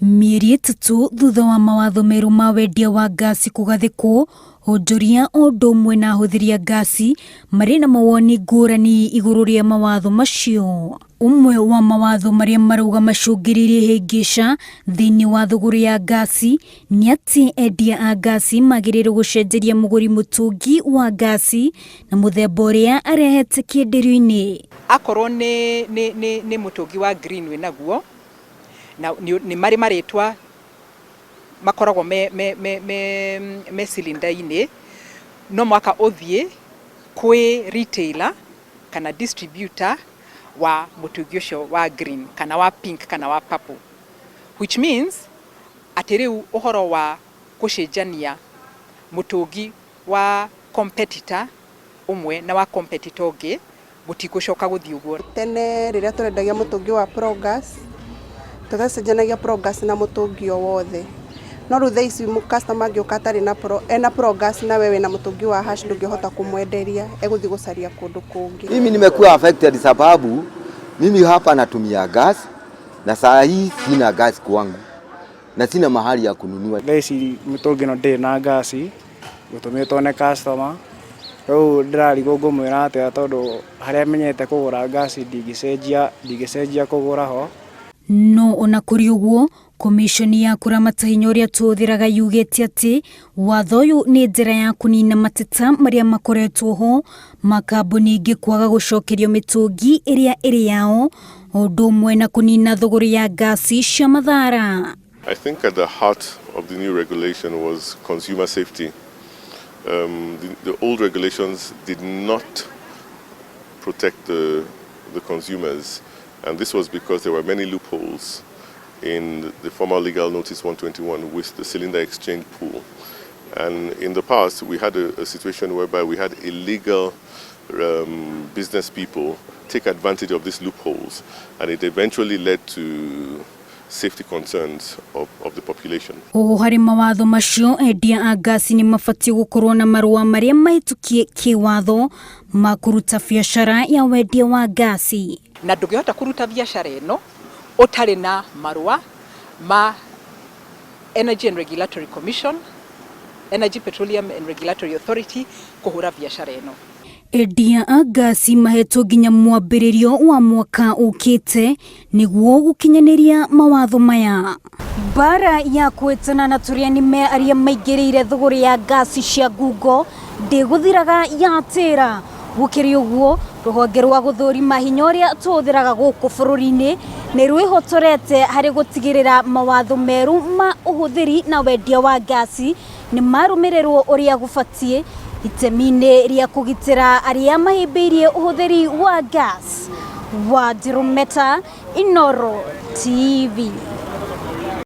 Mĩeri 3 thutha wa mawatho merũ ma wendia wa ngasi kũgathĩkwo, onjoria o ũndũ ũmwe na ahũthĩri a ngasi marĩ na mawoni ngũrani igũrũ rĩa mawatho macio. Ũmwe wa mawatho marĩa marauga macũngĩrĩirie hĩngĩca thĩinĩ wa thũgũrĩ ya ngasi nĩ atĩ endia a ngasi magĩrĩirwo gũcenjeria mũgũri mũtũngi wa ngasi na mũthemba ũrĩa arehete kĩenderio-inĩ. Akorwo nĩ mũtũngi wa green wĩnaguo, na nĩ marĩ marĩtwa makoragwo me cylinder-inĩ, no mũhaka ũthiĩ kwĩ retailer kana distributor wa mũtũngi ũcio wa green kana wa pink kana wa purple, which means atĩ rĩu ũhoro wa gũcenjania mũtũngi wa competitor ũmwe na wa competitor ũngĩ gũtigũcoka gũthiĩ ũguo. Tene rĩrĩa tũrendagia mũtũngi wa Progas, tũtacenjanagia Progas na mũtũngi o wothe. No rĩu thaa ici customer angĩũka atarĩ na ena Progas na we wĩna mũtũngi wa Hash ndũngĩhota kũmwenderia, egũthiĩ gũcaria kũndũ kũngĩ. Mimi nimekuwa affected sababu mimi hapa natumia gas na saa hii sina gas kwangu na sina mahali ya kununua. Thaa ici mĩtũngi ĩno ndĩrĩ na ngasi, gũtũmĩtwo nĩ customer, rĩu ndĩrarigwo ngũmwĩra atĩa tondũ harĩa menyete kũgũra ngasi ndingĩcenjia kũgũra ho. No ona kũrĩ ũguo, Komishoni ya kũramata hinya ũrĩa tũhũthĩraga yugĩte atĩ watho ũyũ nĩ njĩra ya kũnina mateta marĩa makoretwo ho ma kambuni ingĩ kwaga gũcokerio mĩtũngi ĩrĩa ĩrĩ yao, o ũndũ ũmwe na kũnina thũgũrĩ ya ngasi cia mathara. I think at the heart of the new regulation was consumer safety. The old regulations did not protect the consumers, and this was because there were many loopholes in the former Legal Notice 121 with the cylinder exchange pool. And in the past, we had a situation whereby we had illegal business people take advantage of these loopholes, and it eventually led to safety concerns of the population. Oho harĩ mawatho macio, endia a ngasi nĩ mabatiĩ gũkorwo na marũa marĩa mahĩtũkie kĩwatho ma kũruta biacara ya wendia wa ngasi. Na ndũngĩhota kũruta biacara ĩno ũtarĩ na marũa ma Energy and Regulatory Commission, Energy Petroleum and Regulatory Authority kũhũra biacara ĩno. Endia a ngasi mahetwo nginya mwambĩrĩrio wa mwaka ũkĩte nĩguo gũkinyanĩria mawatho maya. Mbara ya kwĩtana na tũrĩa nĩme arĩa maingĩrĩire thũgũrĩ ya ngasi cia ngungo ndĩgũthiraga yatĩra. Gũkĩrĩ ũguo, rũhonge rwa gũthũrima hinya ũrĩa tũhũthĩraga gũkũ bũrũri-inĩ nĩ rwĩhotorete harĩ gũtigĩrĩra mawatho merũ ma ũhũthĩri na wendia wa ngasi nĩ marũmĩrĩrwo ũrĩa gũbatiĩ itemi-inĩ rĩa kũgitĩra arĩa mahĩmbĩirie ũhũthĩri wa gas. Wanjirũ Meta, Inooro TV.